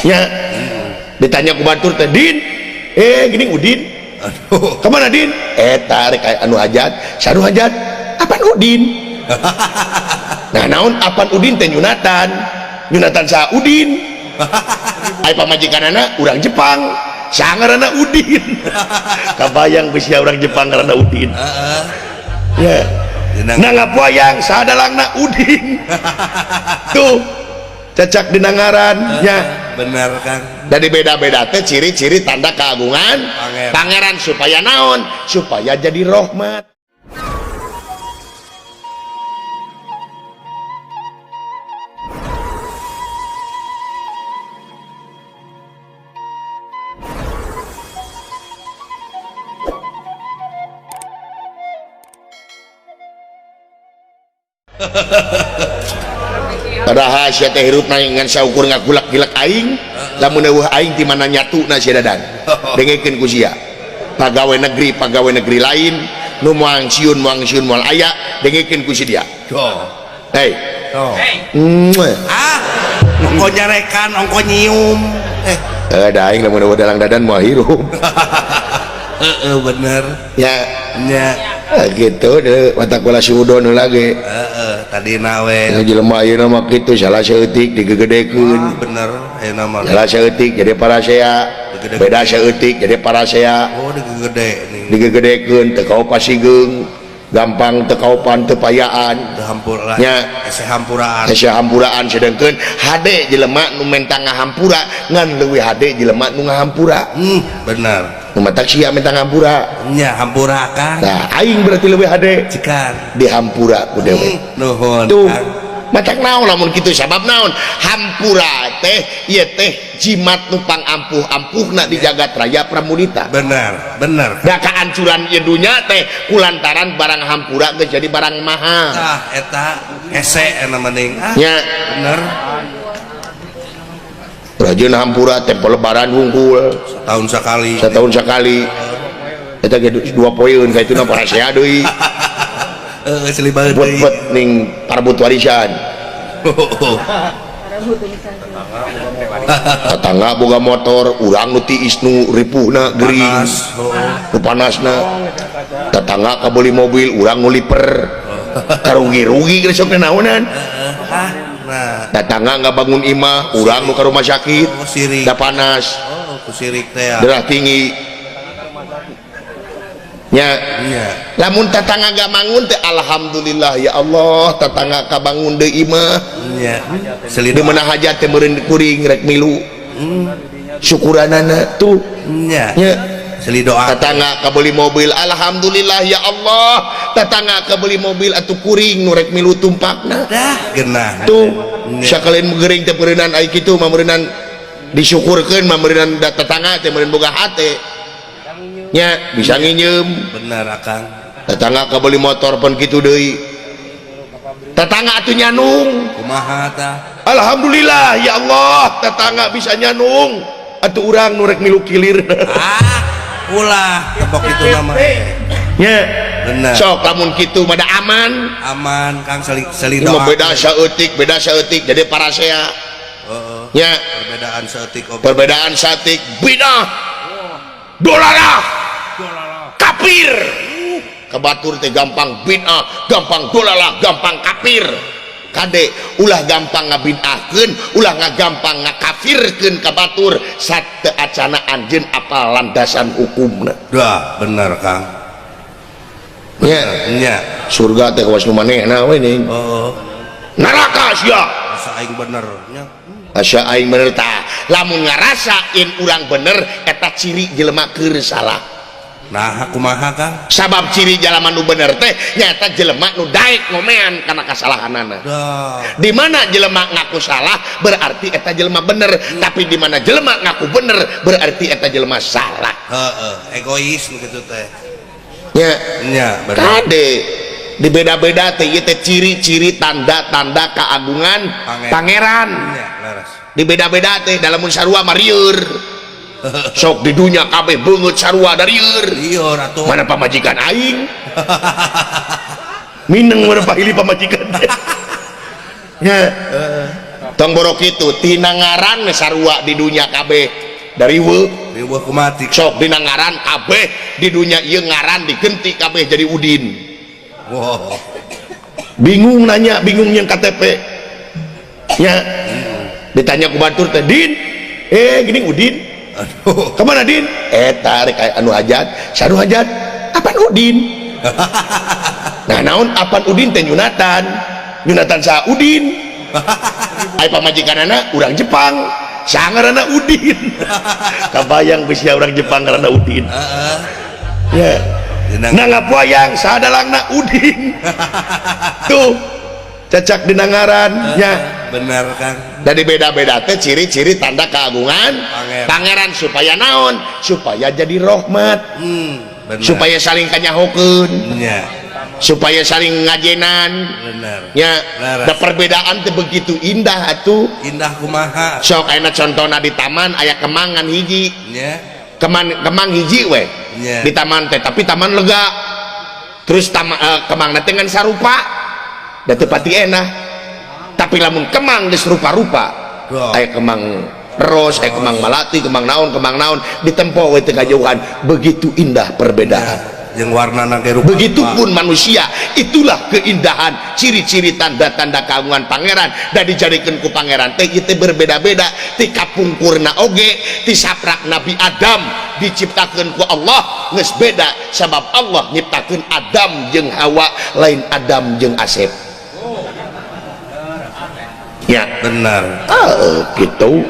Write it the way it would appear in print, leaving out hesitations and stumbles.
Nya ditanya ku batur teh, "Din, gini Udin." Aduh. Kemana Din? Tarik anu hajat, sanu hajat, apan Udin? Nah, naon apan Udin teh Yunatan. Yunatan sa Udin. Ai pamajikanana urang Jepang, sangarana Udin. Kabayang bisa urang Jepang ngaranna Udin. Heeh. Ya. Dina Nanggap wayang sadalangna Udin. Tuh, cacak dina ngaran nya. Bener Kang. Dari beda-beda teh ciri-ciri tanda keagungan Pangeran. Pangeran supaya naon? Supaya jadi rahmat. Padahal sia teh hirup ngan saukur ngagulak-gilak aing, lamun eueuh aing di mana nyatuna sia dadan. Dengekeun ku sia. Pagawe negeri lain nu moal sieun moal aya, dengekeun ku si dia. Oh. Hei. Oh. Mwah. Ah, ongko nyarekan, ongko nyium. Da aing lamun eueuh dalang dadan moal hirup. Heeh, bener. Ya, Nya. gitu deh, mata kula suudon lagi. Heeh, tadi nawe. Jelema ayeuna mah kitu salah saeutik digegedekeun. Bener, ayeuna mah. Salah saeutik jadi parasea, beda saeutik jadi parasea. Oh, digegede nih. Digegedekeun teu kaopasigeung, gampang teu kaopan teu payaan. Teu hampura. Nya. Hese hampuraan. Hese hampuraan sedengkeun hade jelema nu menta ngahampura ngan leuwih hade jelema nu ngahampura. Bener. Nu matak sia menta ngahampura. Nya hampura Kang. Nah, aing berarti leuwih hade Cikan. Dihampura ku dewe. Nuhun. Tuh. Kang. Matak naon lamun kitu sabab naon? Hampura teh ieu teh jimat nu pangampuh-ampuhna di jagat raya Pramudita. Bener, bener. Da kaancuran ieu dunya teh kulantaran barang hampura geus jadi barang mahal. Tah eta hese eta mending. Ah, Nya. Bener. Rajin hampura tempo lebaran hungkul. Setahun sekali. Setahun sekali. Eta ge dua poeun ka ituna parasea deui. Heeh, silih baeud deui. Buat-buat ning parbut warisan. Tetangga boga motor, urang nu tiis nu ripuhna gering. Panas, heeh. Nu panasna. Tetangga kabeli mobil, urang nu liper. Karugi-rugi geus sok naonan. Ah, nah. Tetangga nggak bangun imah, urang nu ka rumah sakit. Oh, sirik. Da panas. Oh, ku sirik teh ya. Darah tinggi. Nya. Nya. Lamun tetangga gak bangun teh alhamdulillah ya Allah tetangga kabangun deui imah. Nya. Di mana hajat teh meureun kuring rek milu. Syukuranana tuh. Nya. Nya. Seli doa. Tetangga kabeli mobil alhamdulillah ya Allah tetangga kabeli mobil atuh kuring nu rek milu tumpakna. Dah genah. Tuh sakalian geuring teh meureunan ai kitu mah meureunan disyukurkeun mah meureunan da tetangga teh meureun boga hate. Nya bisa nginjem. Bener Akang. Tetangga kabeli motor pun kitu deui. Tetangga atuh nyanung. Kumaha tah? Alhamdulillah ya Allah tetangga bisa nyanung atuh urang nu rek milu kilir. Ah, ulah tepok itu nama. Nya. Bener. Sok lamun kitu mah da aman. Aman Kang seli Ini mah doa. Beda saeutik jadi parasea. Heeh. Nya. Perbedaan saeutik oge. Perbedaan saeutik bidah. Dolalah. Kafir. Kebatur teh gampang bid'ah, gampang dolalah, gampang kafir. Kade ulah gampang ngabid'ahkeun, ulah ngagampang ngakafirkeun ka batur sate acana anjeun apa landasan hukumna. Dah, bener Kang. Nya. Nya. Surga teh kawas nu manehna we ning. Heeh. Neraka sia. Asa aing bener nya. Asa aing bener tah. Lamun ngarasain urang bener eta ciri jelema keur salah. Nah, kumaha Kang? Sabab ciri jelema nu bener teh nyaeta jelema nu daek ngomean kana kasalahanana. Di mana jelema ngaku salah berarti eta jelema bener, tapi di mana jelema ngaku bener berarti eta jelema salah. Heeh, egois nu kitu teh. Nya. Nya, bener. Kade di beda-beda teh ieu teh ciri-ciri tanda-tanda keagungan pangeran. Nya, leres. Di beda-beda teh dalamun sarua mah rieur. Sok di dunya kabeh beungeut sarua darieur. Lieur atuh. Mana pamajikan aing? Mineng mana pahili pamajikan. Nya. Tong borok itu tina ngaran sarua di dunia kabeh dari we. Riweuh kumati. Sok dina ngaran kabeh di dunia ieu ngaran digenti kabeh jadi Udin. Wow. Bingung nanya, bingung yang KTP nya, ditanya ku batur teh, "Din, eh gini Udin." Aduh. "Kemana, Din?" "Eh, tarik kayak anu hajat sanu hajat." "Apaan Udin?" Nah, naon apaan Udin teh? Nyunatan, nyunatan sa Udin. Ai pamajikanana urang Jepang, sangarana Udin. Kabayang bisa urang Jepang ngaranna Udin? Heeh. Ya. Dina Nanggap wayang sadalangna Udin tuh, cacak dina ngaran nya. Bener, Kang. Dari beda-beda teh ciri-ciri tanda keagungan Pangeran. Pangeran, supaya naon? Supaya jadi rahmat. Bener. Supaya saling kanyahokeun. Nya. Supaya saling ngajenan. Bener. Nya. Leres. Da perbedaan teh begitu indah atuh. Indah kumaha? Sok ayeuna contohna di taman aya kemangan hiji. Nya. Kemang, kemang hiji we. Nya. Di taman teh, tapi taman lega terus kemang teh ngan sarupa da teu pati enah. Tapi lamun kemang geus rupa-rupa, Duh. aya kemang ros, aya kemang malati, kemang naon, kemang naon, ditempo we teu kajauhan, begitu indah perbedaan. Jeung warnana ge rupa. Begitupun manusia, itulah keindahan ciri-ciri tanda-tanda keagungan pangeran dan dijadikan ku pangeran teh itu berbeda-beda ti kapungkurna oge, ti saprak Nabi Adam diciptakan ku Allah geus beda, sebab Allah nyiptakeun Adam jeung Hawa, lain Adam jeung Asep ya. Bener. Ah, gitu.